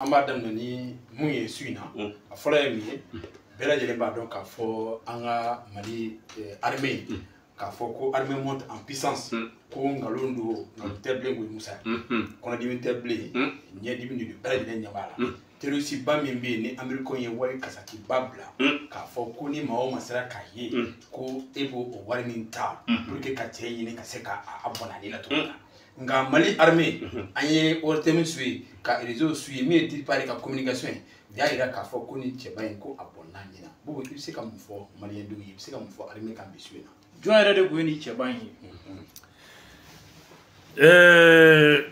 An b'a daminɛ ni mun ye su in na, a fɔlɔ ye min ye, bɛɛ lajɛlen b'a dɔn k'a fɔ an ka Mali armée, k'a fɔ ko armée monte en puissance, ko nkalon don, nkalon tɛ bilen koyi. Musa, kɔnɔdimi tɛ bilen, ɲɛdimi de don, bɛɛ lajɛlen ɲɛ b'a la. Terroriste ba min bɛ yen ni Américain ye wari kasakiba bila k'a fɔ ko ni maa o maa sera k'a ye, ko e b'o o wari min ta pour que ka cɛ ɲini ka se ka a bɔnɛ a ni la cogo min na. Nka Mali armée, an ye ORTM su ye, ka réseau su ye, min ye DIRPA ka communication ye, u y'a yira k'a fɔ ko ni cɛba in, ko a bɔnna nin na. Bubu, i bɛ se ka mun fɔ maliyɛndenw ye? I bɛ se ka mun fɔ armée kan bi su in na? Jɔn yɛrɛ de tun ye nin cɛba in ye?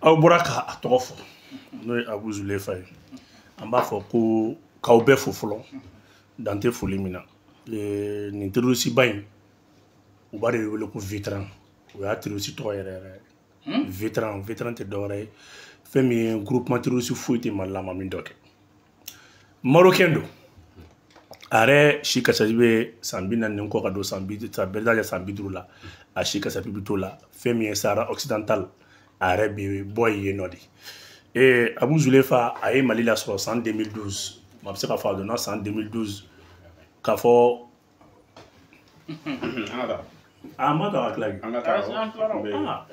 Aw bɔra ka a tɔgɔ fɔ, n'o ye Abu Zulefa ye. An b'a fɔ ko k'aw bɛɛ fo fɔlɔ, dan tɛ foli min na. Nin terroriste ba in, u b'a de wele ko Vétéran. O y'a terroriste tɔgɔ yɛrɛ yɛrɛ ye, Vétéran. Vétéran tɛ dɔwɛrɛ ye, fɛn min ye groupement terroriste foyi tɛ Mali la a ma min dɔ kɛ. Marocain don. A yɛrɛ si kasaji bɛ san 40 ni kɔ ka don san bi san bɛɛ san 50 la. A si kasabi bɛ t'o la. Fɛn min ye Sahara occidental, a yɛrɛ bɛ bɔ yen nɔ de. Abu Zulefa, a ye Mali lasɔrɔ san 2012. Ma bɛ se k'a fɔ a donna san 2012 k'a fɔ An ka taa. A ma dɔn a ka tila. An ka taa. An tilara o. Ah.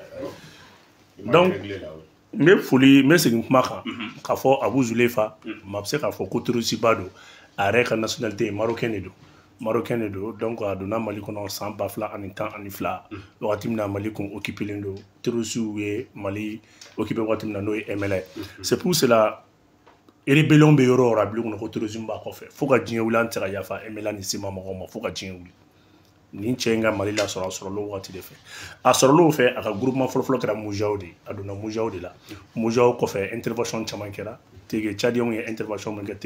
Donc n bɛ foli, n bɛ segin kuma kan k'a fɔ Abu Zulefa, ma bɛ se k'a fɔ ko terroriste ba don. A yɛrɛ ka nationalité ye marocain de don, marocain de don. Donc a donna Mali kɔnɔ san 2012, wagati min na Mali kun occupé len don, terroriste ye Mali occupé wagati min na, n'o ye MNLA ye. C'est pour cela, rébellion bɛ yɔrɔ o yɔrɔ, a bil'i kɔnɔ ko terrorisme b'a kɔfɛ. Fo ka diɲɛ wuli, an tɛ se ka yafa MNLA ni CMA mɔgɔw ma fo ka diɲɛ wuli. Nin cɛ in ka Mali lasɔrɔ, a sɔrɔla o waati de fɛ. A sɔrɔla o fɛ, a ka groupement fɔlɔfɔlɔ kɛra MUJAO de ye. A donna MUJAO de la. MUJAO kɔfɛ, intervention caman kɛra. Tege Tchadiens ye intervention min kɛ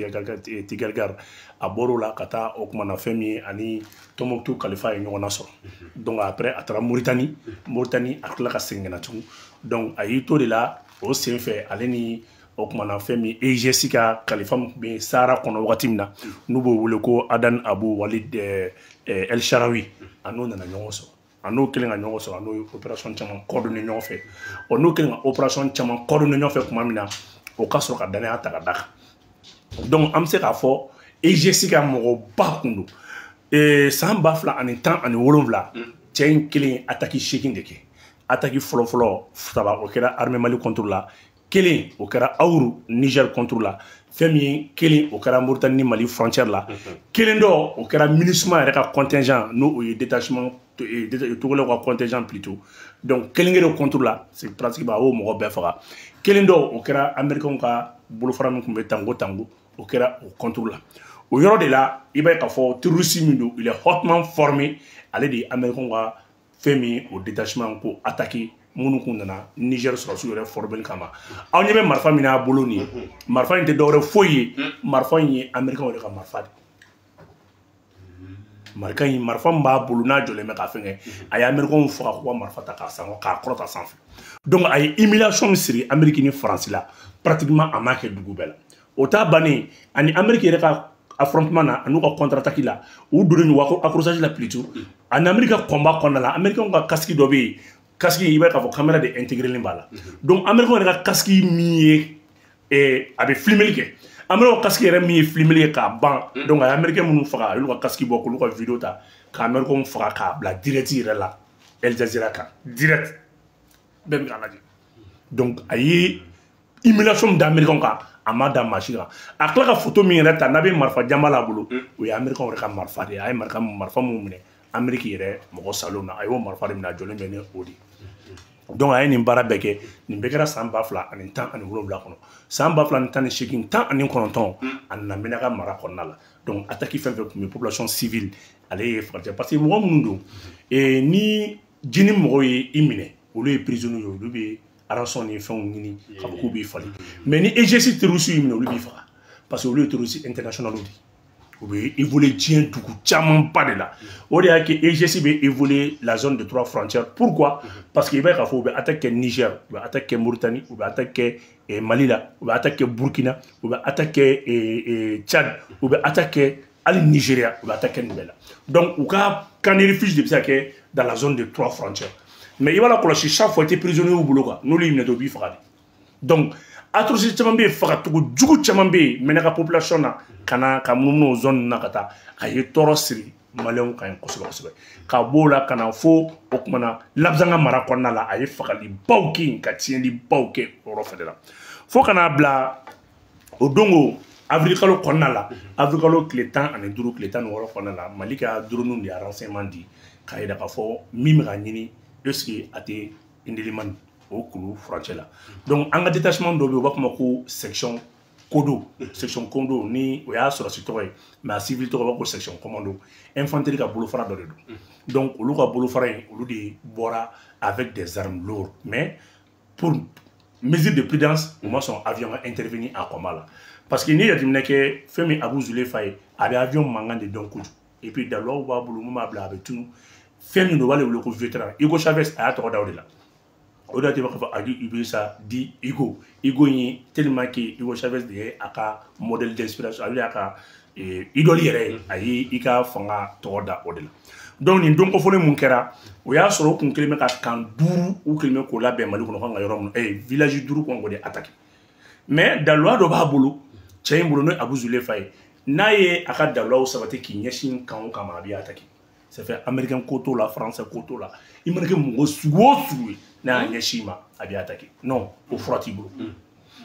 Tigɛrigari, a bɔr'o la ka taa o kumana fɛn min ye, ani Tombouctou kalifa ye ɲɔgɔn nasɔrɔ. Donc après, a taara Mauritanie. Mauritanie, a tila ka segin ka na tugun. Donc a y'i to de la o sen fɛ, ale ni o kumana fɛn min, EIGS ka kalifa min tun bɛ Sahara kɔnɔ wagati min na, n'u b'o wele ko Adan Abu Walid El Sharawi, a n'o nana ɲɔgɔn sɔrɔ. A n'o kɛlen ka ɲɔgɔn sɔrɔ, a n'o ye opération caman coordonné ɲɔgɔn fɛ. Ɔ, n'o kɛlen ka opération caman coordonné ɲɔgɔn fɛ tuma min na, o ka sɔrɔ ka danaya ta ka da kan. Donc an bɛ se k'a fɔ EIGS ka mɔgɔba kun don. San 2017, cɛ in kelen ye attaque 8 de kɛ. Attaque fɔlɔfɔlɔ saba, o kɛra armée Mali contre la. Kelen, o kɛra Awuru, Niger contre la. Fɛn min ye kelen, o kɛra Mauritanie ni Mali frontière la. Kelen dɔ, o kɛra MINUSMA yɛrɛ ka contingent, n'o o ye détachement togolais ka contingent plutôt. Donc kelen kelen contre la, c'est pratiquement a y'o mɔgɔ bɛɛ faga. Kelen dɔ, o kɛra américain ka bolofara min tun bɛ Tango Tango, o kɛra o contre la. O yɔrɔ de la, i b'a ye k'a fɔ terroriste min don, il est hautement formé. Ale de ye américain ka fɛn min, o détachement ko attaqué, minnu kun nana Niger sɔrɔsiw yɛrɛ formé kama. Aw ɲɛ bɛ marifa min n'a bolo nin ye, marifa in tɛ dɔwɛrɛ foyi ye, marifa in ye américain yɛrɛ ka marifa de. Marifa in, marifa min b'a bolo n'a jɔlen bɛ ka fɛn kɛ, a ye américain faga k'u ka marifa ta k'a san k'a kɔrɔta sanfɛ. Donc a ye humiliation min siri Amérique ni Faransi la, pratiquement a m'a kɛ dugu bɛɛ la. O t'a bannen, ani Amérique yɛrɛ ka affrontement na, an'u ka contre attaque la, u donnen ɲɔgɔn accrochage la plutôt, ani Amérique ka combat kɔnɔna la, américain ka casque dɔ bɛ yen. Casque, i b'a ye k'a fɔ caméra de intégré b'a la. Donc américain yɛrɛ ka casque min ye, a bɛ filmeli kɛ. Américain ka casque yɛrɛ min ye filmeli kɛ k'a ban, donc a ye américain minnu faga, a y'olu ka casque bɔ k'olu ka vidéo ta ka américain faga k'a bila direct yɛrɛ la El Jazeera kan, direct, bɛɛ bɛ k'a lajɛ. Donc a ye humiliation min da américain kan, a ma da maa si kan. A tila ka photo min yɛrɛ ta n'a bɛ marifa janba la bolo, o ye américain yɛrɛ ka marifa de ye. A ye marifa mun minɛ Amérique yɛrɛ mɔgɔ salon na, a y'o marifa de minɛ, a jɔlen bɛ ni o de ye. Donc a ye nin baara bɛɛ kɛ. Nin bɛɛ kɛra san 2017 kɔnɔ. San 2018, 19, a nana Menaka mara kɔnɔna la. Donc attaque fɛn fɛn tun bɛ population civile, ale ye fagali, parce que mɔgɔ minnu don, ni JNIM mɔgɔw ye i minɛ, olu ye prisonniers ye, olu bɛ rançon ni fɛnw ɲini k'a fɔ k'u b'i falen. Mais ni EIGS terroriste y'i minɛ, olu b'i faga, parce que olu ye terroriste international de ye. U bɛ évoluer diɲɛ dugu camanba de la. O de y'a kɛ EIGS bɛ évoluer la zone de trois frontières. Pourquoi? Parce que i b'a ye k'a fɔ u bɛ attaque kɛ Niger, u bɛ attaque kɛ Mauritanie, u bɛ attaque kɛ Mali la, u bɛ attaque kɛ Burkina, u bɛ attaque kɛ Tchad, u bɛ attaque kɛ hali Nigeria, u bɛ attaque kɛ nin bɛɛ la. Donc u ka camp de refuge de bɛ se ka kɛ dans la zone de trois frontières. Mais i b'a la kɔlɔsi, chaque fois i tɛ prisonnier y'u bolo quoi, n'olu y'i minɛ dɔrɔn, u b'i faga de. Donc Atrocité caman bɛ yen, fagacogo jugu caman bɛ yen Menaka population na ka na ka munumunu o zone na ka taa, a ye tɔɔrɔ siri maliyɛnw kan yen kosɛbɛ kosɛbɛ. Ka b'o la ka na fo o kumana Labzanga mara kɔnɔna la, a ye fagalibaw kɛ yen, ka tiɲɛlibaw kɛ o yɔrɔ fɛnɛ la, fo ka n'a bila o don avril kalo kɔnɔna la, avril kalo tile 15 tile 16 kɔnɔna la, Mali ka drone de ye renseignement di k'a yira k'a fɔ min bɛ ka ɲini, est-ce que a tɛ Indelimane o kulu furancɛ la. Donc an ka détachement dɔ bɛ yen, u b'a fɔ ma ko section kodo, section kodo ni o y'a sɔrɔsi tɔgɔ ye, mais a civil tɔgɔ b'a ko section commando, infanterie ka bolofara dɔ de don. Donc olu ka bolofara in, olu de bɔra avec des armes lourdes, mais pour mesure de prudence, u ma sɔn avion ka intervenir a combat la, parce que n'i ye jateminɛ kɛ, fɛn min Abu Zulefa ye, a bɛ avion mankan de dɔn kojugu, et puis daluwaw b'a bolo mun b'a bila a bɛ tunu. Fɛn min don, u b'ale wele ko vétéran Hugo Chavez, a y'a tɔgɔ da o de la. O de la, i b'a fɔ Adi Ibisa di Hugo. Hugo in, tellement que Hugo Chavez de ye a ka modèle d'inspiration, ale y'a ka idole yɛrɛ ye, a ye i ka fanga tɔgɔ da o de la. Donc nin don kɔfɔlen mun kɛra, o y'a sɔrɔ u kun kelen bɛ ka kan 5, u kelen bɛ k'o labɛn Mali kɔnɔ, kan ka yɔrɔ min village 5 kan k'o de attaquer. Mais daluwa dɔ b'a bolo, cɛ in bolo, n'o ye Abu Zulefa ye, n'a ye a ka daluwaw sabati k'i ɲɛsin kan o kan ma, a b'i attaquer. C'est fait, américain ko t'o la, français ko t'o la, i mana kɛ mɔgɔ sugu o sugu ye, n'a y'a ɲɛsin i ma, a b'i attaquer. Non, o fura t'i bolo.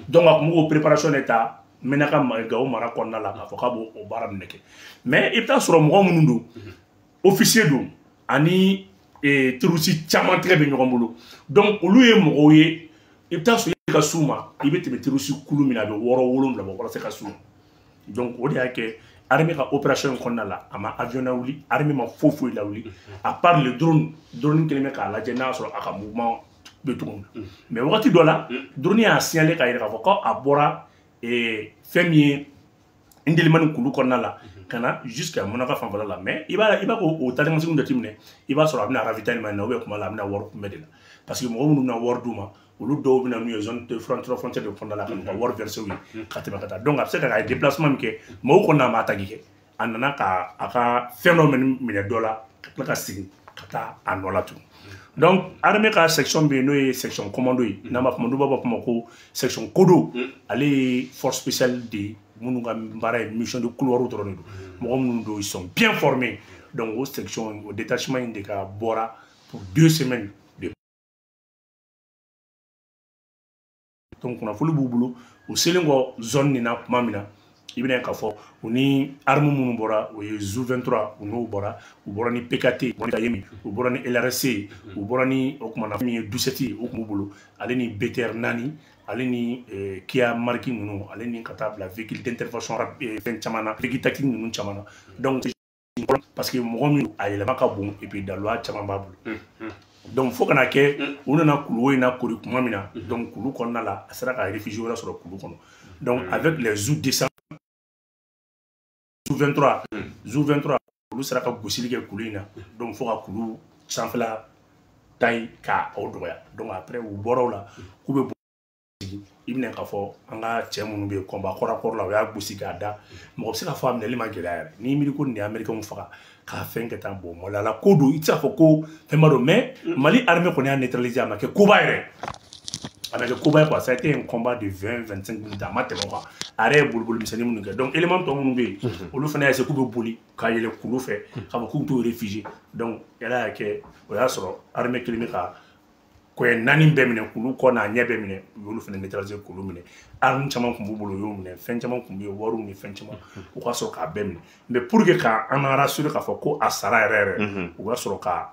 Donc a kun b'o préparation de ta Menaka Gawo mara kɔnɔna la, k'a fɔ k'a b'o o baara ninnu kɛ. Mais i bɛ taa sɔrɔ mɔgɔ minnu don, officier don ani terroriste caman tɛgɛ bɛ ɲɔgɔn bolo. Donc olu ye mɔgɔw ye, i bɛ taa sɔrɔ i ka s'u ma, i bɛ tɛmɛ terroriste kulu min na, a bɛ 6 7 bɔ walasa ka s'u ma. Donc o de y'a kɛ armée ka opération in kɔnɔna la, a ma avion lawuli, armée ma foyi foyi lawuli à part le drone. Drone kelen bɛ k'a lajɛ n'a y'a sɔrɔ a ka mouvement bɛ cogo min na. Mais wagati dɔ la, drone y'a signaler k'a yira k'a fɔ ko a bɔra fɛn min ye Indelimane kulu kɔnɔna la ka na jusqu'à Menaka fanfɛla la. Mais i b'a ko o taarimasegin jateminɛ, i b'a sɔrɔ a bɛna ravitaillement na, ou bien kuma la a bɛna wari kunbɛ de la, parce que mɔgɔ minnu bɛna wari d'u ma, olu dɔw bɛna n'u ye zone de frontière de kɔnɔna la ka n'u ka wari verser u ye ka tɛmɛ ka taa. Donc a bɛ se ka a ye déplacement min kɛ, mais o kɔni a ma attaque kɛ, a nana ka a ka fɛn dɔ minɛ dɔ la ka tila ka segin ka taa a nɔ la tugun. Donc armée ka section bɛ yen, n'o ye section commando ye, n'an b'a fɔ ma, n'u b'a fɔ ma ko section kodo, ale ye force spéciale de ye, minnu ka baara ye mission de couloir dɔrɔn de don, mɔgɔ minnu don, ils sont bien formés. Donc o section, o détachement in de ka bɔra pour 2 semaines de. Donc kunnafoni b'u bolo, u selen kɔ zone nin na tuma min na, i bɛna k'a fɔ u ni arme minnu bɔra, o ye Zu 23, u n'o bɔra, u bɔra ni PKT, u bɔra ni LRC, u bɔra ni o kumana min ye 17 ye, o tun b'u bolo, ale ni BTR 4, ale ni Kia marque ninnu, ale ni ka taa bila véhicule d'intervention fɛn caman na, véhicule tactique ninnu caman na. Donc parce que mɔgɔ min a yɛlɛma ka bon, et puis daluwa caman b'a bolo. Donc fo kana kɛ u nana kulu in na kori tuma min na, donc kulu kɔnɔna la, a sera ka réfugié wɛrɛ sɔrɔ kulu kɔnɔ. Donc avec les Zou 200, Zou 23, Zou 23, olu sera ka gosili kɛ kulu in na. Donc fo ka kulu sanfɛla taille k'a o dɔgɔya. Donc après u bɔra o la k'u bɛ bɔ, i bɛna k'a fɔ an ka cɛ minnu bɛ yen combat kɔrɔ kɔrɔ la, u y'a gosi k'a da. Mɔgɔ bɛ se k'a fɔ a minɛli ma gɛlɛya yɛrɛ, n'i miiri ko nin ye américains faga k'a fɛn kɛ tan, bon maloya ko don, i tɛ se k'a fɔ ko fɛn ba don. Mais Mali armée kɔni y'a neutraliser, a ma kɛ koba yɛrɛ, a ma kɛ koba ye quoi. Ça a été un combat de 20 25 minutes, a ma tɛmɛ o kan. A yɛrɛ ye boliboli misɛnnin minnu kɛ, donc élément tɔ minnu bɛ yen, olu fana y'a essayer k'u bɛ boli ka yɛlɛ kulu fɛ k'a fɔ k'u bɛ t'u réfugier. Donc ala y'a kɛ, o y'a sɔrɔ armée kelen bɛ ka kɔɲɛ 4 bɛɛ minɛ, kulu kɔ n'a ɲɛ bɛɛ minɛ, u y'olu fana neutraliser, kulu minɛ. Arme caman tun b'u bolo, u y'o minɛ, fɛn caman tun bɛ yen, wariw ni fɛn caman, u ka sɔrɔ k'a bɛɛ minɛ. Mais pour que k'an rassurer k'a fɔ ko a sara yɛrɛ yɛrɛ, u ka sɔrɔ ka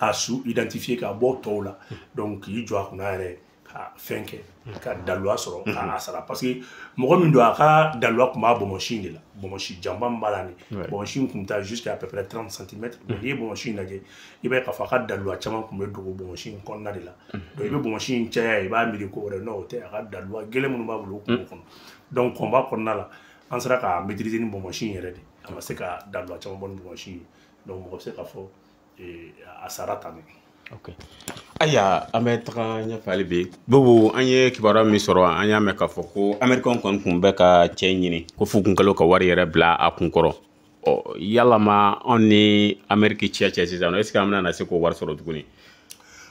a su identifier k'a bɔ tɔw la. Donc k'i jɔ a kunna yɛrɛ ka fɛn kɛ ka daluwa sɔrɔ k'a sara, parce que mɔgɔ min don, a ka daluwa tun b'a bɔnbɔsi in de la, bɔnbɔsi janba min b'a la nin, bɔnbɔsi in tun bɛ taa jusqu'à à peu près 30 cm. Mais n'i ye bɔnbɔsi in lajɛ, i b'a ye k'a fɔ a ka daluwa caman tun bɛ dogo bɔnbɔsi in kɔnɔna de la. Donc i bɛ bɔnbɔsi in caya, i b'a miiri ko wɛrɛ, non o tɛ, a ka daluwa gɛlɛn minnu b'a bolo o kun b'o kɔnɔ. Donc combat kɔnɔna la, an sera ka maîtriser ni bɔnbɔsi in yɛrɛ de, a ma se ka daluwa caman bɔ ni bɔnbɔsi in ye. Donc mɔgɔ bɛ se k'a fɔ a sara tan de. Ok, ayiwa, an bɛ taga ɲɛfɛ hali bi. Bobo, an ye kibaruya min sɔrɔ, an y'a mɛn k'a fɔ ko américain kɔni tun bɛ ka cɛ ɲini, ko f'u kun kɛlen ka wari yɛrɛ bila a kun kɔrɔ. Ɔ yalama anw ni Amérique cɛ sisan, est ce que an bɛna se k'o wari sɔrɔ tuguni?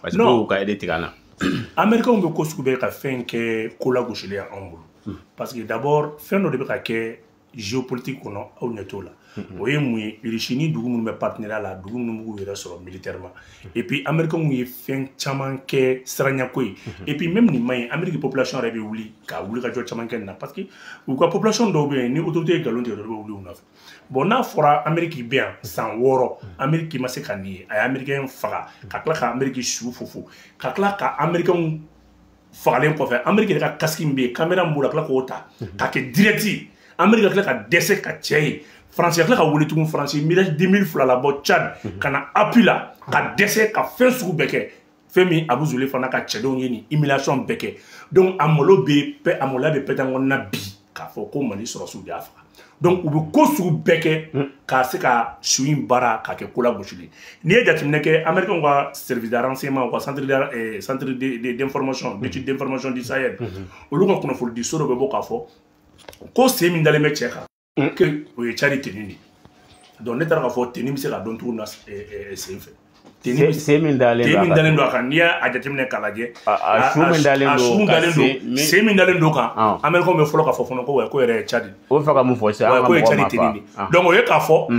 Parce que u ka aide tigɛ an na. Américains bɛ ko sugu bɛɛ ka fɛn kɛ ko lagosilen ye anw bolo. Parce que d'abord fɛn dɔ de bɛ ka kɛ géopolitique kɔnɔ, aw ɲɛ t'o la. O ye mun ye? Russie ni dugu minnu bɛ partenariat la, dugu minnu b'u yɛrɛ sɔrɔ militairement. Et puis américains ye fɛn caman kɛ siranyako ye. Et puis même nin ma ɲi, Amérique population yɛrɛ bɛ wuli ka wuli ka jɔ caman kɛ nin na, parce que u ka population dɔw bɛ yen, ni autorité ye nkalon tigɛ dɔrɔn, u bɛ wuli u nɔfɛ. Bon, n'a fɔra Amérique bɛ yan san 6, Amérique ma se ka nin ye, a ye américain faga ka tila ka Amérique su fofo, ka tila ka américain fagalen kɔfɛ, Amérique yɛrɛ ka casque min bɛ yen, caméra min b'o la, tila k'o ta k'a kɛ direct ye. Amérique ka tila ka dɛsɛ ka cɛ ye, Faransi ka tila ka wuli tugun, Faransi Mirage 2000 labɔ Tchad ka na appui la, ka dɛsɛ ka fɛn sugu bɛɛ kɛ. Fɛn min Abu Zule fana ka cɛdenw ye nin humiliation bɛɛ kɛ. Donc a malo bɛ pɛ, a maloya bɛ pɛtɛ kɔnɔna bi k'a fɔ ko Mali sɔrɔsiw de y'a faga. Donc u bɛ ko sugu bɛɛ kɛ k'a se ka su in baara k'a kɛ ko lagosilen. N'i ye jateminɛ kɛ, américains ka service de renseignement, u ka centre d'information, d'étude d'information du Sahel, olu ka kunnafoni so dɔ bɛ bɔ k'a fɔ ko sen min dalen bɛ cɛ kan, que o ye Tchad tenue de ye. Donc ne taara k'a fɔ tenue bɛ se ka dɔn cogo min na sen fɛ. Sen min dalen don, min dalen don a kan, n'i y'a jateminɛ k'a lajɛ, a su min dalen don, sen min dalen don kan, américains bɛ fɔlɔ k'a fɔ fana ko wa ko yɛrɛ ye Tchad. O bɛ fɛ ka mun fɔ sisan? An ka mɔgɔw ma faga. Donc o ye k'a fɔ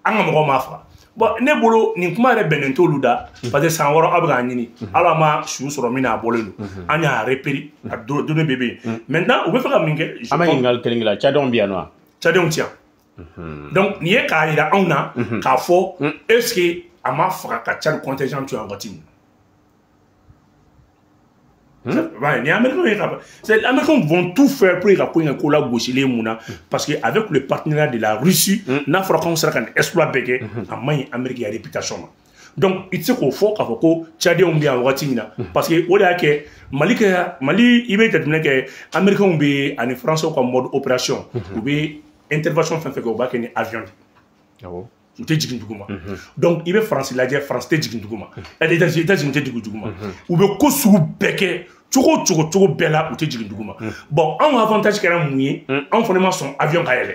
an ka mɔgɔw ma faga. Bon, ne bolo nin kuma yɛrɛ bɛnnen t'olu da, parce que san 6 aw bɛ k'a ɲini, hali an ma su sɔrɔ min na, a bɔlen don, an y'a repérer, a données bɛɛ bɛ yen. Maintenant u bɛ fɛ ka min kɛ? An bɛ ɲininkali kelen kɛ la, Tchadiens bɛ yan nɔ. Tchadiens ti yan. Donc nin ye k'a yira anw na k'a fɔ est ce que a ma faga ka Tchad contingent to yan waati min na. Les Américains, les Américains vont tout faire pour que ko ko la gosilen mun na, parce que avec le partenariat de la Russie, n'a fɔra k'anw sera ka nin exploit bɛɛ kɛ, a man ɲi Amérique ya réputation ma. Donc i tɛ se k'o fɔ k'a fɔ ko Tchadiens bɛ yan wagati min na, parce que o de y'a kɛ Mali kɛ Mali. I bɛ jateminɛ kɛ, Américains bɛ ani Français ka mode opération, u bɛ intervention fɛn fɛn kɛ, u b'a kɛ ni avion de, u tɛ jigin dugu ma. Donc i bɛ Faransi lajɛ, Faransi tɛ jigin dugu ma, États-Unis tɛ jigin dugu ma. U bɛ ko sugu bɛɛ kɛ cogo cogo cogo bɛɛ la, u tɛ jigin dugu ma. Bon, anw ka avantage kɛra mun ye? Anw fana ma sɔn avion ka yɛlɛ,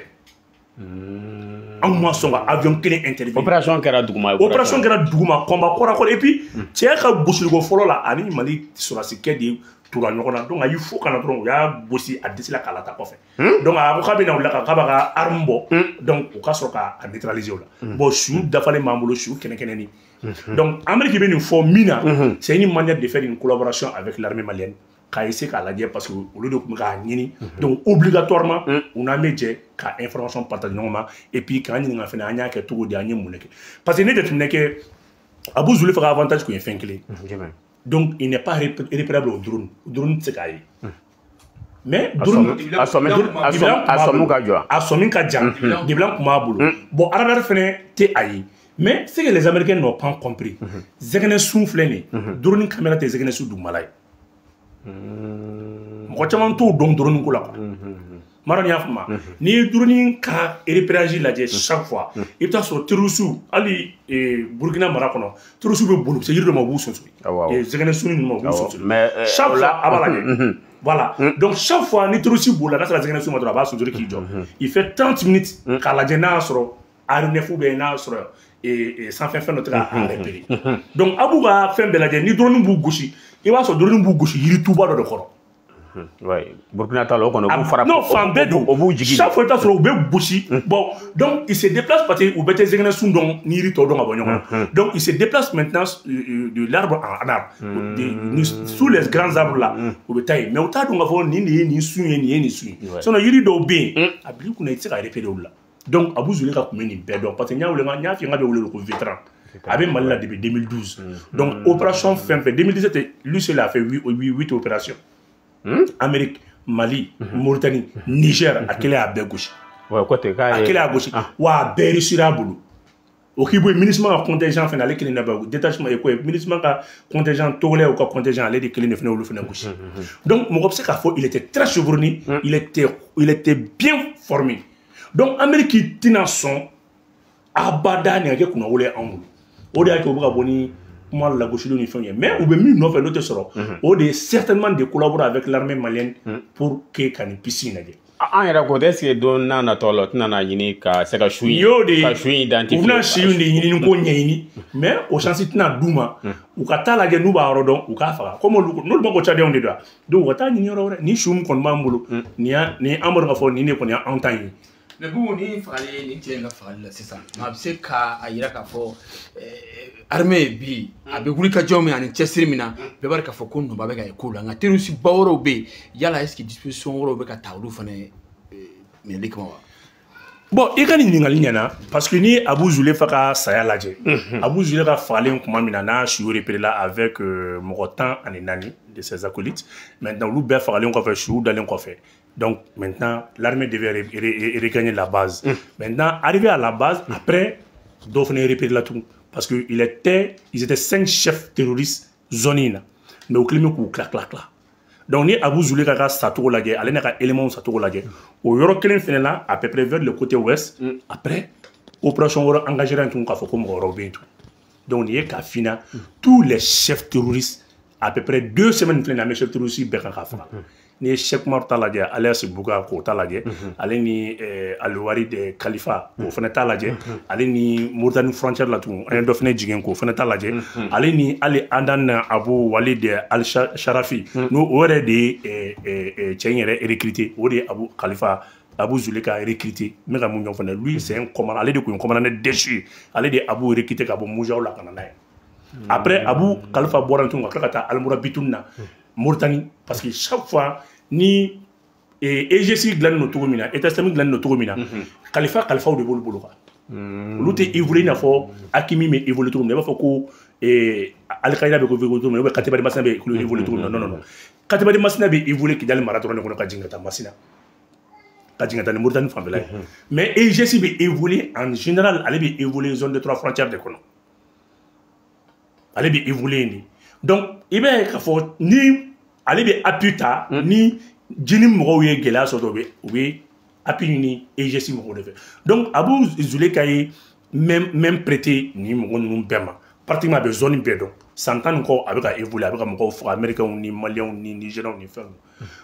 anw ma sɔn ka avion kelen intervenir. Opération kɛra duguma. Opération kɛra duguma, combat kɔrɔ kɔrɔ. Et puis cɛ ka gosiliko fɔlɔ la, ani Mali sɔrɔdasikɛ de tora ɲɔgɔn na. Donc a y'i fo ka na dɔrɔn, u y'a gosi a disi la k'a lata kɔfɛ. Donc a ko k'a bɛ na o la k'a b'a ka arme bɔ, donc u ka sɔrɔ k'a neutraliser o la. Bon, su dafalen b'an bolo, su kɛnɛ-kɛnɛni. Donc Amérique bɛ nin fɔ min na, c'est une manière de faire une collaboration avec l'armée malienne, k'a essayer k'a lajɛ, parce que olu de tun bɛ k'a ɲini. Donc obligatoirement u n'an bɛ jɛ ka information partage ɲɔgɔn ma, et puis k'an ɲininka fɛnɛ an y'a kɛ cogo di, an ye mun de kɛ. Parce que ne jateminɛ kɛ, Abu Zule ka avantage kun ye fɛn kelen. Donc il n'est pas repérable au drone. Drone tɛ se k'a ye. Mais drone a sɔmi ka jɔ. A sɔmi ka jan, dibilan kun b'a bolo. Bon, radar fɛnɛ tɛ a ye. Mais ce que les Américains n'ont pas compris, zɛgɛnɛ sun filɛ nin ye, drone caméra tɛ zɛgɛnɛ sun dugumala ye. Mɔgɔ caman t'o dɔn drone ko la quoi. Mara y'a faamu, n'i ye drone ka repérage lajɛ chaque fois, i bɛ taa sɔrɔ terroriste, hali Burkina mara kɔnɔ, terroriste bɛ boli, u bɛ se yiri dɔ ma, u b'u sonsori. Zɛgɛnɛ sun ninnu ma, u b'u sonsori. Chaque fois a b'a lajɛ. Voilà. Donc chaque fois ni terroriste bolila, n'a sera zɛgɛnɛ sun ma dɔrɔn, a b'a sonsori k'i jɔ. Il fait 30 minutes k'a lajɛ n'a y'a sɔrɔ aéronef ou bien n'a y'a sɔrɔ sanfɛ fɛn dɔ tɛ k'a repérer. Donc a b'u ka fɛn bɛɛ lajɛ, ni drone b'u gosi, i b'a sɔrɔ drone b'u gosi yirituba dɔ de kɔrɔ. Ouais, Burkina ta la o kɔni, u b'u fara. Non, fan bɛɛ don. O b'u jigi. Chaque fois i bɛ taa sɔrɔ u bɛ gosi. Bon, donc ils se déplacent parce que u bɛɛ tɛ zɛgɛnɛ sun dɔn ni yiri tɔw dɔn ka bɔ ɲɔgɔn na. Donc ils se déplacent maintenant de l'arbre en arbre. Sous les grands arbres là, u bɛ taa yen. Mais u t'a dɔn k'a fɔ nin de ye nin sun ye, nin ye nin sun ye. Sinon yiri dɔw bɛ yen, a bil'i kunna i tɛ se ka repérer olu la. Donc Abu Zule ka kun bɛ nin bɛɛ dɔn, parce que n y'a wele, n y'a f'i ye n k'a bɛ wele ko vétéran. A bɛ Mali la depuis 2012. Donc opération fɛn fɛn, 2017, lui seul a fait 8 opérations. Amérique, Mali, Mauritanie, Niger, a kelen y'a bɛɛ gosi. A kelen y'a gosi. Wa a bɛɛ réussira a bolo. O k'i bɔ yen, MINUSMA ka contingent fɛnɛ, ale kelen de bɛ détachement ye ko ye, MINUSMA ka contingent togolais ka contingent, ale de kelen de fɛnɛ olu fɛnɛ gosi. Donc mɔgɔ bɛ se k'a fɔ il était très chevronné, il était bien formé. Donc Amérique tɛna sɔn abada nin ka kɛ kunnawolo ye anw bolo. O de y'a kɛ u bɛ ka bɔ ni kuma lagosiliw ni fɛnw ye. Mais u bɛ min nɔfɛ n'o tɛ sɔrɔ, o de ye certainement de collaborer avec l'armée malienne pour que ka nin piste in lajɛ. An yɛrɛ ko est-ce que don n'a natɔ la, o tɛna na ɲini ka se ka su in ka su in identifier? U bɛna su in de ɲini ko ɲɛɲini, mais o chance tɛna d'u ma. U ka taa lajɛ n'u b'a yɔrɔ dɔn, u k'a faga. Comme olu n'olu ma ko Tchadiens de don, donc u ka taa ɲini yɔrɔ wɛrɛ. Ni su min kɔni b'an bolo, nin y'a nin an b'a dɔn k'a fɔ nin de kɔni y'anw ta ye. Mais Boubou, ni fagali nin cɛ in ka fagali la sisan, a bɛ se k'a yira k'a fɔ armée bi a bɛ wuli ka jɔ min ani cɛsiri min na, bɛɛ b'a dɔn k'a fɔ ko nɔba bɛ ka ye ko la, nka terroriste ba wɛrɛw bɛ yen. Yala est-ce que disposition wɛrɛw bɛ ka ta olu fana minɛli kama wa? Bon, i ka nin ɲininkali ɲɛna, parce que ni Abu Zulefa ka saya lajɛ, Abu Zulefa fagalen tuma min na, n'a su repéré la avec mɔgɔ 14 de ses acolytes. Maintenant, olu bɛɛ fagalen kɔfɛ, suw dalen kɔfɛ, donc maintenant l'armée devait regagner la base. Maintenant, arrivé à la base, après dɔw fana repéré la tugun, parce que ils étaient cinq chefs terroristes zone in na, mais u kɛlen bɛ k'u tila tila tila. Donc ni Abu Zuleka ka sacogo lajɛ, ale n'a ka éléments sacogo lajɛ, o yɔrɔ kelen fɛnɛ la, à peu près vers le côté ouest, après opération wɛrɛ engagé ra tun k'a fɔ ko mɔgɔ wɛrɛw bɛ yen tun. Donc nin ye k'a fina, tous les chefs terroristes, à peu près 2 semaines filɛ nin ye, an bɛ chef terroriste bɛɛ kan k'a faga. N'i ye Cheikh Umar ta lajɛ, alias Buga, k'o ta lajɛ, ale ni Aliwari de Khalifa, k'o fana ta lajɛ, ale ni Mauritanie frontière la tugun, an ye dɔ fana jigin, k'o fana ta lajɛ, ale ni hali Adan Abu Walid Al Sharafi, n'o o yɛrɛ de ye cɛ in yɛrɛ recruté, o de ye Abu Khalifa Abu Zuleka recruté. N bɛ ka mun ɲɔgɔn fana, lui c'est un commandant, ale de tun ye commandant déchu, ale de ye Abu recruté ka bɔ Mujaw la ka na n'a ye. Après Abu Khalifa bɔra tun ka tila ka taa Almourabitoun na Mauritanie, parce que chaque fois ni EGC dilannen don cogo min na, État islamique dilannen don cogo min na, Khalifa Khalifaw de b'olu bolo quoi. Olu tɛ évoluer i n'a fɔ AQMI bɛ évoluer cogo min na, i b'a fɔ ko Al-Qaïda bɛ évoluer cogo min na, ou bien Katiba Masina bɛ évoluer cogo min na. Non, non, non, Katiba Masina bɛ évoluer Kidali mara dɔrɔn de kɔnɔ, ka jigin ka taa Masina, ka jigin ka taa ni Mauritanie fanfɛla ye. Mais EGC bɛ évoluer en général, ale bɛ évoluer zone de trois frontières de kɔnɔ, ale bɛ évoluer yen de. Donc i b'a ye k'a fɔ ni ale bɛ appui ta, ni jini mɔgɔw ye gɛlɛya sɔrɔ, u bɛ appui ɲini EGC mɔgɔw de fɛ. Donc Abu Zuleka ye même prêté nin mɔgɔ ninnu bɛɛ ma, pratiquement a bɛ zone bɛɛ dɔn. San 10 ni kɔ a bɛ ka évoluer, a bɛ ka mɔgɔw faga, américains ni maliens ni nigériens ni fɛnw.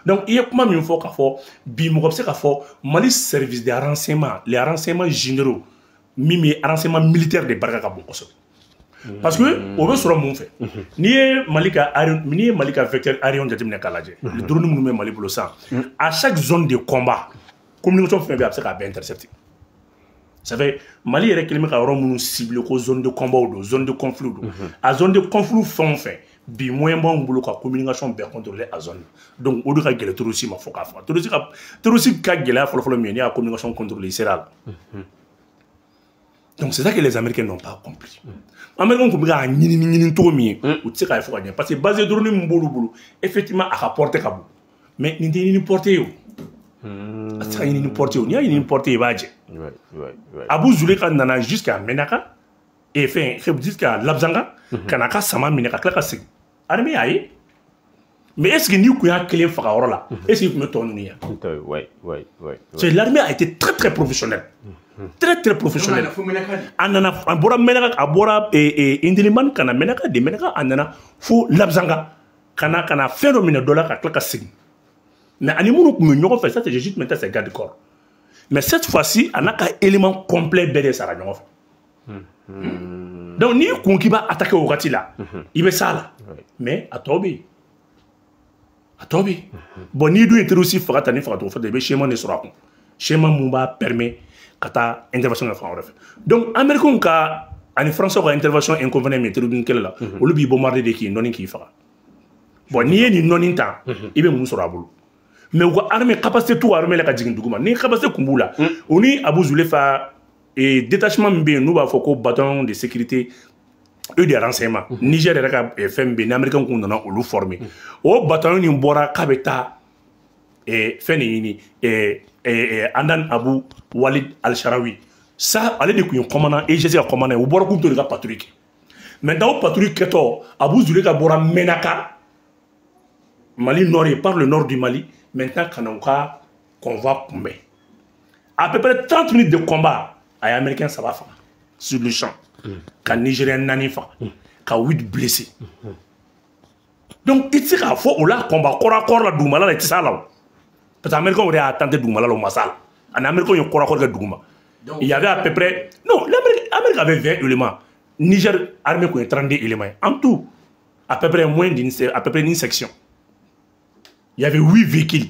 Donc i ye kuma min fɔ k'a fɔ bi, mɔgɔ bɛ se k'a fɔ Mali service de renseignement, les renseignements généraux, min bɛ renseignement militaire de barika ka bon kosɛbɛ, parce que o bɛ sɔrɔ mun fɛ? N'i ye Mali ka vecteur aérien jateminɛ k'a lajɛ, drone minnu bɛ Mali bolo sisan, à chaque zone de combat, communication fɛn bɛ yen, a bɛ se k'a bɛɛ intercepter. Ça fait Mali yɛrɛ kɛlen bɛ ka yɔrɔ minnu ciblé ko zone de combat don, zone de conflit don, a zone de conflit fɛn o fɛn bi, moyen b'anw bolo ka communication bɛɛ contrôler a zone. Donc o de ka gɛlɛn terroriste ma fo k'a faga. Terroriste ka gɛlɛya fɔlɔfɔlɔ min ye, n'i y'a communication contrôler, i sera a la. Donc c'est ça que les Américains n'ont pas compris. Américains tun bɛ k'a ɲini ɲini cogo min ye, u tɛ se k'a fɔ ka ɲɛ, parce que base drone min b'olu bolo, effectivement a ka portée ka bon, mais nin tɛ ɲini portée ye o, a tɛ se ka ɲini ni portée ye o. N'i y'a ɲini ni portée ye, i b'a jɛ. Abu Zuleka nana jusqu'à Menaka et fɛn jusqu'à Labzanga, ka na ka sama minɛ ka tila ka segin. Armée y'a ye, mais est-ce que n'i kun y'a kelen faga yɔrɔ la, est-ce qu'il tun bɛ tɔ ninnu ye? C'est l'armée a été très très professionnelle, très très professionnel. A nana, a bɔra Menaka, a bɔra Indelimane ka na Menaka, de Menaka a nana fo Labzanga, ka na fɛn dɔ minɛ dɔ la ka tila ka segin. Mais ani minnu tun bɛ ɲɔgɔn fɛ, ça c'est juste maintenant c'est garde corps, mais cette fois-ci a n'a ka élément complet bɛɛ de sara ɲɔgɔn fɛ. Donc n'i kun k'i b'a attaquer o wagati la, i bɛ s'a la, mais a tɔ bɛ yen, a tɔ bɛ yen. Bon, n'i dun ye terroriste faga ta ni fagacogo fɛ, i bɛ schéma de sɔrɔ a kun, schéma mun b'a permet ka taa intervention kɛ fan wɛrɛ fɛ. Donc américains ka ani français ka intervention inconvénient min ye terrorisme kɛlɛ la, olu b'i bombarder de k'i nɔni k'i faga. Bon, n'i ye nin nɔni ta, i bɛ mun sɔrɔ a bolo? Mais u ka armée, capacité t'u armée la ka jigin dugu ma. Ni capacité kun b'u la, o ni Abu Zulefa détachement min bɛ yen, n'u b'a fɔ ko bataillon de sécurité et de renseignement, Niger yɛrɛ ka fɛn min bɛ yen, ni américains kun nana olu former, o bataillon nin bɔra k'a bɛ taa fɛn de ɲini, Adan Abu Walid Al-Sharawi. Ça, ale de kun ye commandant EGC ka commandant ye. U bɔra k'u bɛ t'o de ka patrouille kɛ. Maintenant o patrouille kɛtɔ, Abu Zuleka bɔra Menaka, Mali nord ye, par le nord du Mali, maintenant ka na u ka convoi kunbɛn. À peu près 30 minutes de combat, a ye américain saba faga sur le champ, ka nigérien naani faga, ka huit blessés. Donc i tɛ se k'a fɔ o la combat corps à corps la, dugumala la, i tɛ s'a la o. Parce que américain yɛrɛ y'a tenté dugumala la, o ma s'a la. Ani américain ye kɔrɔkɔrɔ kɛ duguma. Il y avait à peu près, non, l'Amérique avait 20 éléments. Niger armée kun ye 32 éléments ye. En tout, à peu près moins d'une, à peu près une section. Il y avait 8 véhicules.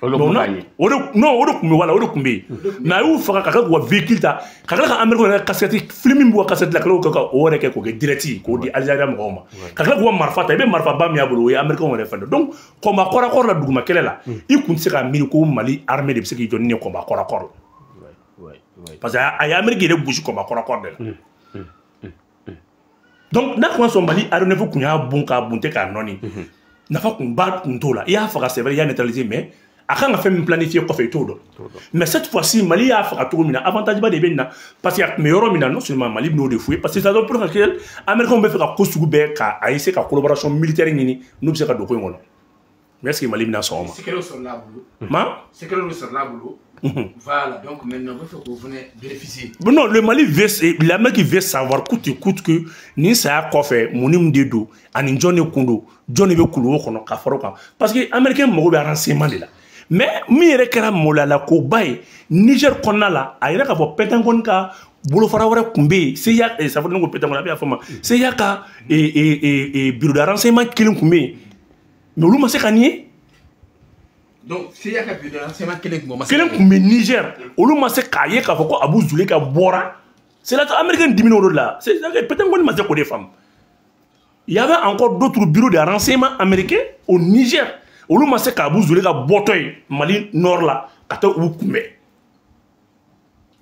Olu kun b'a ɲɛ. O de, non, o de kun bɛ, wala o de kun bɛ yen. Mais a y'u faga ka tila k'u ka véhicule ta, ka tila ka américain yɛrɛ casquette, film min b'u ka casquette la, ka tila k'o kɛ ka o yɛrɛ kɛ k'o kɛ direct ye, k'o di Algérie mɔgɔw ma. Ka tila k'u ka marifa ta, i bɛ marifaba min y'a bolo, o ye américain yɛrɛ fɛn dɔ. Donc combat kɔrɔ la, duguma kɛlɛ la, i kun tɛ se ka miiri ko Mali armée de bɛ se k'i jɔ ni nin ye combat kɔrɔ la. Parce que a ye Amérique yɛrɛ gosi combat kɔrɔ de la. Donc n'a kun y'a sɔrɔ Mali aéronef kun y'a bon k'a bon tɛ k'a nɔɔni, nafa kun ba kun t'o la. I y'a faga, c'est vrai, i y'a neutraliser, mais a kan ka fɛn min planifier kɔfɛ, i t'o dɔn. Mais cette fois-ci, Mali y'a faga cogo min na, avantage ba de bɛ nin na, parce que a tun bɛ yɔrɔ min na, non seulement Mali bɛn'o de f'u ye, parce que c'est la raison pour laquelle américains bɛ fɛ ka ko sugu bɛɛ ka a essayer ka collaboration militaire ɲini n'u bɛ se ka don ko in kɔnɔ. Mais est-ce que Mali bɛna sɔn o ma? Secret sɔrɔla a bolo. Ma? Secret sɔrɔla a bolo. Voilà, donc maintenant, il faut qu'on venait bénéficier. Non, le Mali veut, l'Amérique veut savoir coûte que coûte que ni saya kɔfɛ, mun ni mun de don, ani jɔn de kun don, jɔn de bɛ kuluwo kɔnɔ ka fara o kan. Parce que américain mago bɛ renseignement de la. Mais min yɛrɛ kɛra maloyala koba ye Niger kɔnɔna la, a yɛrɛ k'a fɔ Pentagone ka bolofara wɛrɛ kun bɛ yen, CIA, ça fɔ ne ko Pentagone, a bɛ y'a fɔ ma, CIA ka bureau de renseignement kelen kun bɛ yen, mais olu ma se ka nin ye. Donc, CIA ka bureau de renseignement kelen kun bɛ kelen kun bɛ Niger, olu ma se k'a ye k'a fɔ ko Abu Zuleka bɔra. C'est là américain dimina o de la. C'est Pentagone ma se k'o de faamu. Il y avait encore d'autres bureaux de renseignement américains au Niger. Olu ma se k'Abu Zuleka bɔtɔ ye Mali nord la ka taa u kunbɛn.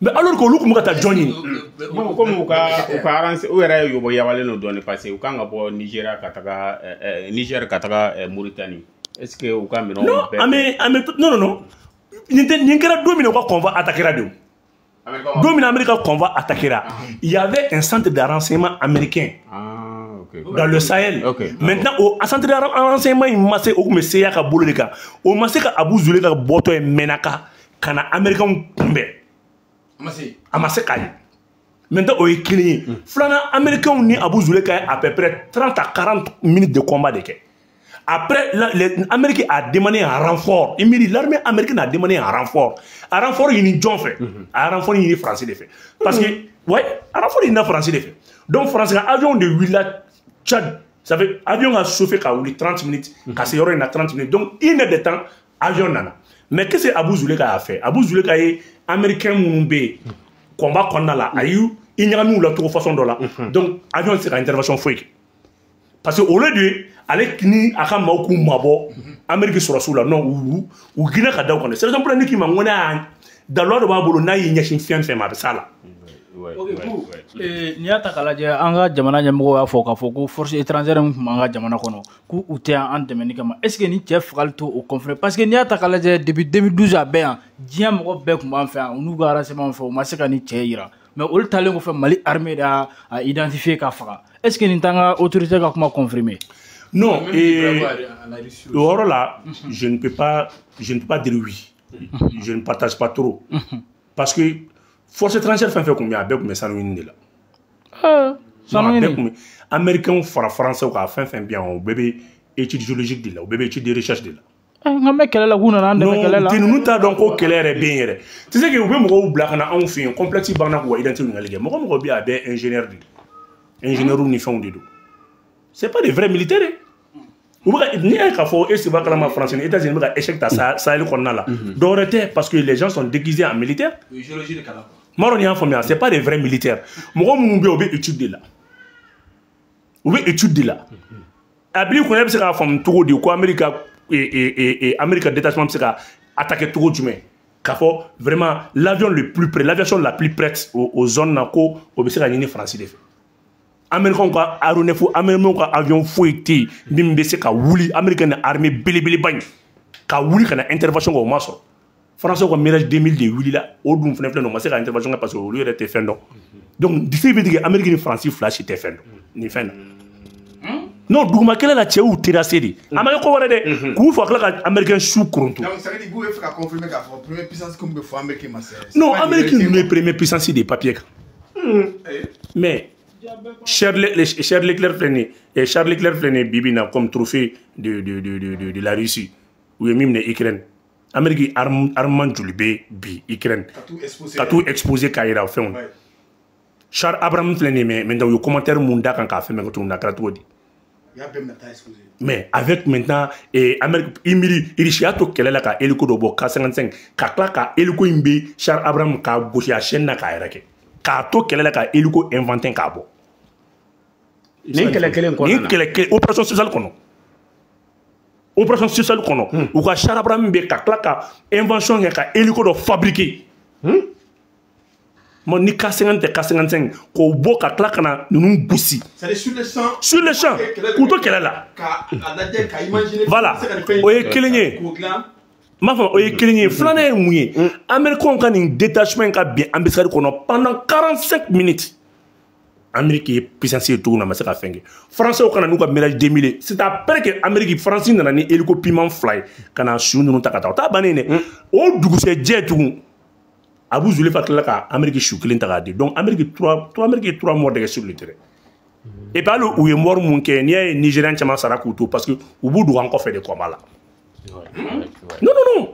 Mais alors que olu kun bɛ ka taa jɔn ɲini? Bon, comme u ka u yɛrɛ yobo yabalen don dɔɔni, parce que u kan ka bɔ Nigéria ka taga Niger ka taga Mauritanie. Est-ce que u ka minɛnw Non, bɛɛ an bɛ an bɛ non, non, non. Nin tɛ nin kɛra don min na, u ka convoi attaquera de o. Don min na Amérique ka convoi attaquera, il y avait un centre de renseignement américain Ah, ok. dans le Sahel. Maintenant, au centre de renseignement, il ma se o kun bɛ CIA ka bolo de kan. O ma se ka Abu Zuleka bɔtɔ ye Menaka ka na américain kunbɛn. A ma se. A ma se k'a ye. Maintenant, o ye kelen ye. Filanan, américains ni Abu Zuleka ye à peu près 30 à 40 minutes de combat de kɛ. Après, l'Amérique a demandé un renfort. L'armée américaine a demandé un renfort. Un renfort, il y a fait. Un renfort, il y a français de fait. Parce que, ouais, un renfort, il y a français de fait. Donc, français, avion de Willa, Tchad, ça fait, avion a chauffé qu'à 30 minutes, qu'à il y a 30 minutes. Donc, une heure de temps, avion nana. Mais qu'est-ce que Abu Zuleka a fait? Abu Zuleka est américain, Mumbe, combat qu'on a là, a eu, il y a mis la tour façon de là. Donc, avion, c'est l'intervention fouille. Parce que au lieu de aller ni a ka maaw k'u mabɔ Amérique sɔrɔsiw la, non, u ginna ka da u kan. C'est raison pour laquelle k'i ma n ko ne y'a daluya dɔ b'a bolo, n'a y'i ɲɛsin fɛn fɛn ma, a bɛ s'a la. Ok, n'i y'a ta k'a lajɛ, an ka jamana ɲɛmɔgɔw y'a fɔ k'a fɔ ko force étrangère min tun b'an ka jamana kɔnɔ, k'u u tɛ yan an dɛmɛni kama. Est ce que ni cɛ fagali to o confirmer? Parce que n'i y'a ta k'a lajɛ, depuis 2012 a bɛ yan, diɲɛ mɔgɔ bɛɛ tun b'an fɛ yan, u n'u ka renseignement fɛ, u ma se ka ni cɛ yira. Mais olu talen kɔfɛ, Mali armée de y'a identifier k'a faga. Est ce que nin t'an ka autorité ka kuma confirmer? Non, et au yɔrɔ la, je ne peux pas dire oui. Je ne partage pas trop. Parce que force étrangère fɛn fɛn kun bɛ yen, a bɛɛ kun bɛ sanu ɲini de la. Sanu A bɛɛ ɲini. kun bɛ américains fara français kan, fɛn fɛn bɛ yan, o bɛɛ bɛ étude géologique de la, o bɛɛ bɛ étude de recherche de la. Nka n bɛ kɛlɛ la, k'u nana an dɛmɛ kɛlɛ la. Non, ninnu t'a dɔn ko kɛlɛ yɛrɛ bɛ yen yɛrɛ. Tu sais que u bɛ mɔgɔw bila ka na anw fɛ yen, complexe banna k'u ka identité ɲininkali kɛ. Mɔgɔ mɔgɔ bɛ yen, a bɛɛ ingénieur de don. Ingénieur ni fɛnw de don. C'est pas des vrais militaires, hein. U bɛ ka n'i y'a ye k'a fɔ e seba kalama, France ni États-Unis bɛ ka échec ta Sahel kɔnɔna la. Dɔwɛrɛ tɛ, parce que les gens sont déguisés en militaires. O ye géologie de kalan quoi. M'a dɔn n'i y'a faamuya, c'est pas des vrais militaires. Mɔgɔ minnu bɛ yen, u bɛ étude de la. U bɛ étude de la. A bil'i kunna, e bɛ se k'a faamu cogo di ko Amérique ka Amérique ka détachement bɛ se ka attaquer cogo jumɛn? K'a fɔ vraiment l'avion le plus près, l'aviation la plus prête aux zones na, ko o bɛ se ka ɲini France de fɛ. Américains ka aéronef, américains ka avion foyi tɛ yen min bɛ se ka wuli, américain ni armée belebeleba in ka wuli ka na intervention kɛ, o ma sɔrɔ. Français ka Mirage 2000 de wulila, o dun fɛnɛ filɛ nin ye, o ma se ka intervention kɛ parce que olu yɛrɛ tɛ fɛn dɔn. Donc disi bɛ tigɛ, Amérique ni France fila si tɛ fɛn dɔn nin fɛn na. Non, duguma kɛlɛ la, cɛw terrassé de. A ma kɛ ko wɛrɛ dɛ, k'u fa tila ka américain su koronto. Donc ça veut dire k'u bɛ fɛ ka confirmer k'a fɔ première puissance comme bɛ fɔ Amérique ma, c'est Non, pas une Amérique vérité, ninnu ye quoi. première puissance de papier kan. Mais Charles Leclerc filɛ nin ye, Charles Leclerc filɛ nin ye bi bi in na comme trophée de la Russie. U ye min minɛ Ukraine. Amérique armement joli bɛ bi Ukraine ka t'u exposer k'a yira fɛnw. Char Abraham filɛ nin ye, mais maintenant u ye commentaire mun da kan k'a fɛn bɛɛ kɛ cogo min na, a kɛra cogo di? Mais avec maintenant Amérique i miiri Russie y'a to kɛlɛ la ka hélico dɔ bɔ K55 ka tila ka hélico in bɛ char Abraham k'a gosi a chaîne na k'a yɛrɛ kɛ k'a to kɛlɛ la ka hélico inventé k'a bɔ. Nin kɛlɛ kelen kɔnɔna na. Nin kɛlɛ kelen opération spéciale kɔnɔ. Opération spéciale kɔnɔ. U ka char Abraham bɛ ka tila ka invention kɛ ka hélico dɔ fabriquer. Ni K50 tɛ K55 k'o bɔ ka tila ka na ninnu gosi. C'est-à-dire sur le champ. Sur le champ k'u to kɛlɛ la. K'a lajɛ k'a imaginer. Voilà, o ye kelen ye. K'o dilan. N b'a fɔ o ye kelen ye. Filanan ye mun ye? Américains ka nin détachement in ka bin embuscade kɔnɔ pendant 45 minutes. Amérique ye puissance ye cogo min na, a ma se ka fɛn kɛ. Français ka na n'u ka Mirage 2000 ye. C'est après que Amérique France nana ni hélico piment fila ye ka na su ninnu ta ka taa. O t'a bannen dɛ. O dugusɛjɛ tugun. Abu Zulefa tilala ka Amérique su kelen ta k'a di. Donc Amérique trois Amérique 3 morts de kɛ sur le terrain. Et puis hali u ye mort mun kɛ, n'i y'a ye Nigérian caman sara k'u to parce que u b'u dogo an kɔfɛ de combat la. Non non non.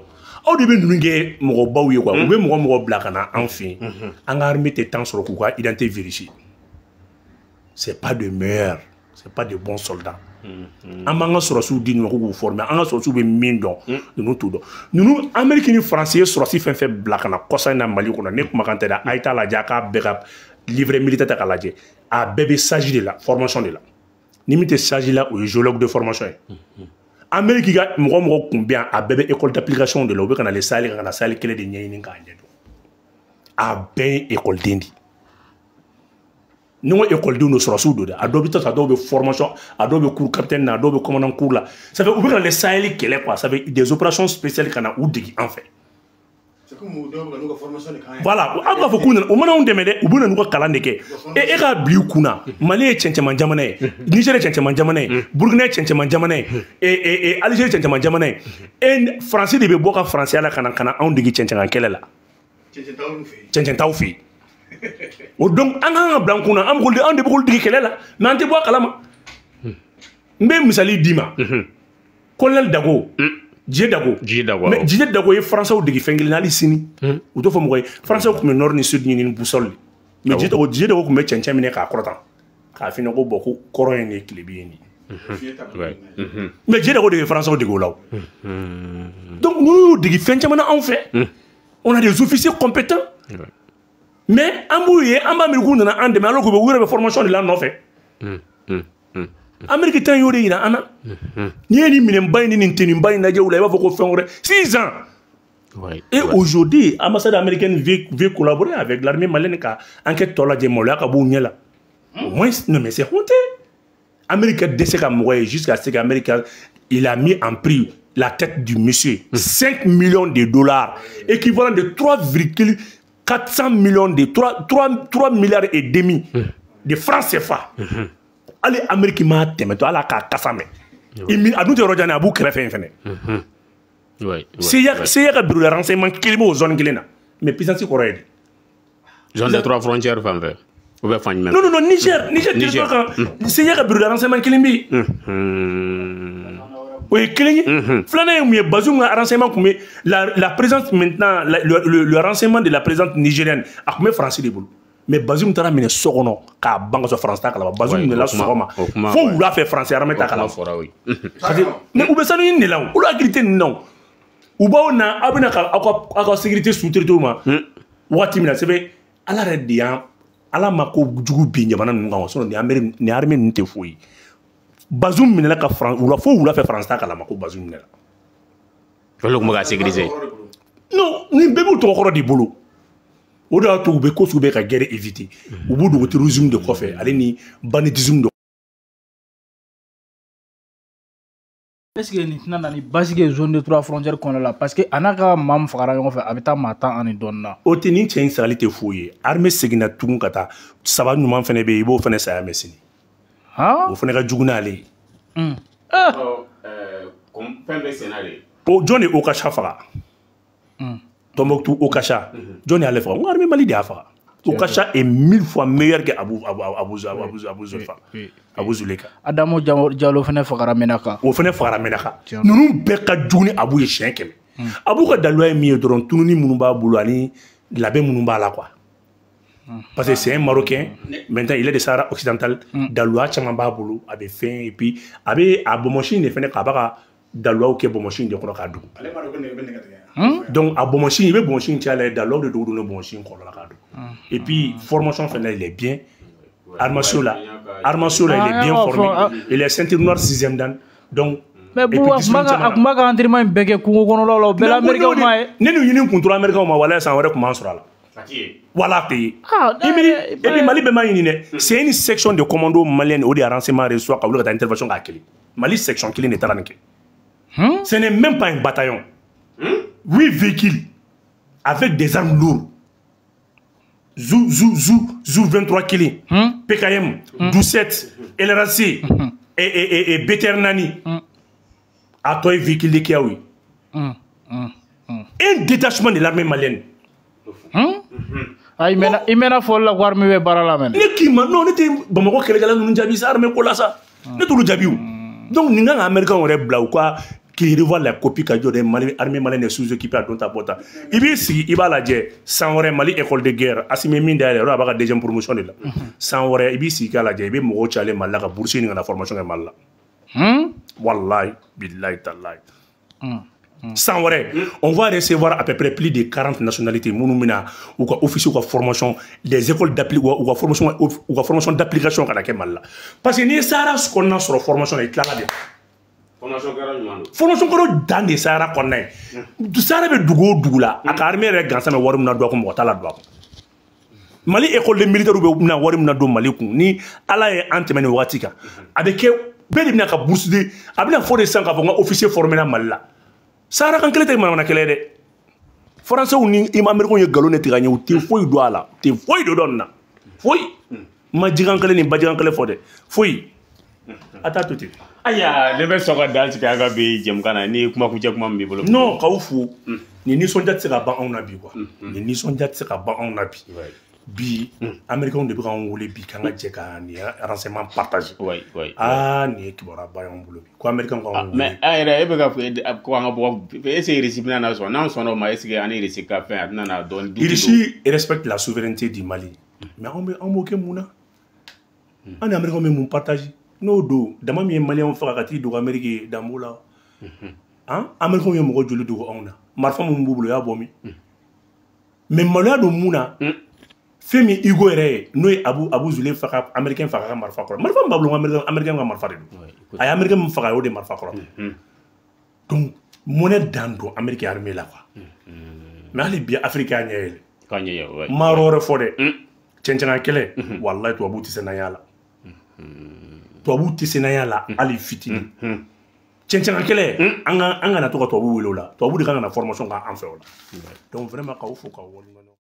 Aw de bɛ ninnu kɛ mɔgɔbaw ye quoi. U bɛ mɔgɔ bila ka na an fɛ yen. An ka armée tɛ temps sɔrɔ k'u ka identité vérifier. C'est pas de meilleurs, c'est pas de bons soldats. An b'an ka sɔrɔsiw di ɲɔgɔn k'u former, an ka sɔrɔsiw bɛ min dɔn, ninnu t'o dɔn. Ninnu Amérique ni France ye sɔrɔsi fɛn fɛn bila ka na kɔsa in na Mali kɔnɔ, ne kumakan tɛ dɛ, a ye t'a lajɛ, a k'a bɛɛ ka livret militaire ta k'a lajɛ, a bɛɛ bɛ SAGE de la, formation de la. Ni min tɛ SAGE la, o ye géologue de formation ye. Amérique ka mɔgɔ kun bɛ yan, a bɛɛ bɛ école d'application de la, u bɛ ka na le Sahel ka na Sahel kɛlɛ de ɲɛɲini k'a ɲɛdɔn. A bɛɛ ye école den de ye. Ni n ko école don, sɔrɔsiw don dɛ, a dɔw bɛ taa, a dɔw bɛ formation, a dɔw bɛ cours capitaine na, a dɔw bɛ commandant cours la. Ça fait u bɛ ka na le Sahel kɛlɛ quoi, ça fait des opérations spéciales ka na u degi an fɛ. Voilà, an b'a fɔ k'u nana, u mana anw dɛmɛ dɛ, u bɛ na n'u ka kalan de kɛ. E k'a bila i kun na, Mali ye cɛncɛnman jamana ye, Niger ye cɛncɛnman jamana ye, Burukina ye cɛncɛnman jamana ye, Algérie ye cɛncɛnman jamana ye. E Faransi de bɛ bɔ ka faransiya la ka na anw degi cɛncɛnkan kɛlɛ la. Cɛncɛn t'aw fɛ yen. O donc an kan ka bila an kun na, an de bɛ k'olu dege kɛlɛ la, mais an tɛ bɔ a kalama. N bɛ misali d'i ma. Colonel Dago, Didier Dago. Mais Didier Dago ye Français dege fɛn kelen na hali sini. U t'o fɔ mɔgɔ ye. Français tun bɛ nord ni sud ɲini ni boussole de. Mais Didier Dago tun bɛ cɛncɛn minɛ k'a kɔrɔtan. K'a f'i ɲɛna ko bon ko kɔrɔ ye nin ye, tilebin ye nin ye. Mais Didier Dago de ye Français dege o la o. Donc n'u y'u dege fɛn caman na anw fɛ. On a des officiers compétents. Mais an b'u ye, an b'a miiri k'u nana an dɛmɛ alors que u yɛrɛ bɛ formation de la nɔfɛ. Amérique ta y'o de yira an na. N'i ye nin minɛnba in ni nin tenue-ba in lajɛ u la, i b'a fɔ ko fɛn wɛrɛ. 6 ans. Et aujourd'hui, ambassade américaine veut collaborer avec l'armée malienne ka enquête tɔ lajɛ, maloya ka b'u ɲɛ la. Au moins, non mais c'est honteux. Amérique dɛsɛ ka mɔgɔ ye jusqu'à ce qu'Amérique il a mis en prix la tête du monsieur 5 millions de dollars, équivalent de 3,400 millions de 3 milliards et demi de francs CFA. Hali Amérique m'a tɛmɛ to ala k'a kasa mɛn. A dun tɛ yɔrɔ jan dɛ, a b'u kɛrɛfɛ yen fɛnɛ. CIA ka bureau de renseignement kelen b'o zone kelen na. Mais puissance kɔrɔ ye di? Zone des trois frontières fan fɛ. O bɛ fan jumɛn? Non non non, Niger territoire kan. CIA ka bureau de renseignement kelen bɛ yen. O ye kelen ye. Filanan ye mun ye? Bazoum ka renseignement tun bɛ la présence maintenant le renseignement de la présence nigérienne a tun bɛ Faransi de bolo. Mais Bazoum taara minɛ so kɔnɔ k'a ban ka sɔrɔ Faransi t'a kalama. Bazoum minɛla sɔgɔma fo wula fɛ Faransi armée t'a kalama. Parce que mais u bɛ sanu ɲini de la o, olu hakili tɛ nin na o. U b'aw na, aw bɛna ka aw ka sécurité sous-traiter u ma waati min na, sɛbɛn Ala yɛrɛ de y'an Ala ma ko jugu bin jamana ninnu kan, sinon nin armée ninnu tɛ foyi ye. Bazoum minɛla ka Faransi wula fo wula fɛ Faransi t'a kalama ko Bazoum minɛla. Olu tun bɛ ka sécuriser. Non, nin bɛɛ b'u tɔgɔkɔrɔ de bolo. O de y'a to u bɛ ko sugu bɛɛ ka guerre éviter. U b'u dogo terrorisme de kɔfɛ ale ni banditisme de. Est-ce que nin tɛna na ni basigi ye zone de trois frontières kɔnɔna la, parce que a n'a ka maa min fagara ɲɔgɔn fɛ, a bɛ taa maa 10 ani dɔɔnin na. O tɛ nin cɛ in sarali tɛ foyi ye. Armée seginna tugun ka taa saba ɲuman fɛnɛ bɛ yen, i b'o fɛnɛ saya mɛn sini. O fɛnɛ ka jugu n'ale ye. Fɛn bɛ sen na de. O jɔn de Okasha faga? Tombouctou Okasha. Jɔn de y'ale faga? N ko armée Mali de y'a faga. Okasha est 1000 fois meilleur que Abu Zuleka. Adamo Diallo fɛnɛ fagara Menaka. O fɛnɛ fagara Menaka. Ninnu bɛɛ ka jugu ni Abu ye siɲɛ 100. Abu ka daluya ye min ye dɔrɔn, tununi minnu b'a bolo ani labɛn minnu b'a la quoi. Parce que c'est un Marocain, maintenant il est de Sahara occidental, daluya caman b'a bolo, a bɛ fɛn, et puis a bɛ a bɔnmɔsi de fɛnɛ k'a b'a ka daluyaw kɛ bɔnmɔsi de kɔnɔ k'a dogo. Donc a bɔnmɔsi, i bɛ bɔnmɔsi caya la, daluyaw de dogo don bɔnmɔsi kɔnɔ la k'a dogo. Et puis formation fɛnɛ, il est bien. Armation là, il est bien formé. Il est ceinture noire 6e dan. Donc mais Bouba, a kun b'a ka entraînement in bɛɛ kɛ kungo kɔnɔlaw la, o bɛɛ la Américain ma ye. Ne n'u ɲini kun tora Américain ma, walahi san wɛrɛ kun b'an sɔrɔ a la. Voilà, et puis Mali bɛ ma ɲini dɛ. C'est une section de commando malienne o de renseignement reçoit ka wuli ka taa intervention k'a kelen. Mali section kelen de taara nin kɛ. Ce n'est même pas un bataillon. 8 véhicules avec des armes lourdes. Zou, Zou, Zou, Zou 23 kelen, PKM, 17, LRC et BTR Nani. A tɔ ye véhicule de kɛ ye. Un détachement de l'armée malienne. Ah, i mɛnna fɔli la ko armée bɛ baara la mɛnɛ. Ne k'i ma, non, ne tɛ Bamakɔ kɛlɛkɛla ninnu jaabi sa, armée ko la sa. Ne t'olu jaabi o. Donc nin kan ka Américain yɛrɛ bila u ka qu'il revoie la copie ka jɔ dɛ. Mali armée malienne est sous-équipée a don ta bɔ ta. I b'i sigi i b'a lajɛ san wɛrɛ Mali école de guerre Assimi min dayɛlɛ yɔrɔ a b'a ka deuxième promotion de la. San wɛrɛ i b'i sigi k'a lajɛ, i bɛ mɔgɔw cayalen Mali la ka bourse ɲini ka na formation kɛ Mali la. Wallahi billahi tallahi. San wɛrɛ, on va recevoir à peu près plus de 40 nationalités minnu bɛna u ka officier u ka formation des écoles d'application u ka formation u ka formation d'application ka na kɛ Mali la. Parce que n'i ye Sahara kɔnɔna sɔrɔ formation na, i tilala de. Formation kɔrɔ dan de Sahara kɔnɔna ye. Sahara bɛ dugu o dugu la, a ka armée yɛrɛ gansan bɛ wari min na don a kun, mɔgɔ t'a la don a kun. Mali école de militaire bɛ na wari min na don Mali kun, ni Ala ye an tɛmɛ nin wagati kan, a bɛ kɛ bɛɛ de bɛna ka bourse de, a bɛna fɔ de sisan k'a fɔ n ka officier formé na Mali la. Sahara kan kɛlɛ tɛ manamana kɛlɛ ye dɛ. Français ni Américains ye nkalon de tigɛ an ye, u tɛ foyi don a la, u tɛ foyi don nin na, foyi. Ma jikan kɛlɛ ni bajikan kɛlɛ fɔ dɛ, foyi. A t'a to ten. Ayiwa, ne bɛ sɔn ka dan sigi an ka bi jɛmukan na ni kumakuncɛ kuma min b'i bolo. Non, k'aw fo. Nin nisɔndiya tɛ se ka ban anw na bi quoi. Nin nisɔndiya tɛ se ka ban anw na bi. Bi Américains de bɛ k'anw wele bi k'an ka jɛ ka nin renseignement partager. Ah, nin ye kibaruya y'anw bolo bi ko Américains k'anw wele. Mais an yɛrɛ e bɛ ka ko an ka bɔ, est ce que Russie bɛna na sɔn? N'an sɔnna o ma, est ce que ani Russie ka fɛn a tɛna na dɔɔni? Russie respecte la souveraineté du Mali. Mais anw bɛ anw b'o kɛ mun na? An ni Américains bɛ mun partager? N'o don dama min ye Maliyɛnw faga ka t'i dogo Amérique ye, dan b'o la. Han, Américains ye mɔgɔ joli dogo anw na? Marifa minnu b'u bolo, u y'a bɔ min? Mais maloya don mun na? Fɛn min Hugo yɛrɛ ye, n'o ye Abu Zule faga, Américain faga ka marifa kɔrɔ. Marifa min b'a bolo, Américain ka marifa de don. A ye Américain min faga, a y'o de marifa kɔrɔ. Donc mɔnɛ dan don Amérique armée la quoi. Mais hali bi Afrique y'a ɲɛ yɛlɛ. Ma yɔrɔ wɛrɛ fɔ dɛ. Cɛncɛnna kɛlɛ, walahi tubabuw tɛ se n'an y'a la. Tubabuw tɛ se n'an y'a la hali fitinin. Cɛncɛnna kɛlɛ, an kana to ka tubabuw wele o la. Tubabu de kan ka na formation k'an fɛ o la. Donc vraiment k'aw fo k'aw waleɲuman dɔn.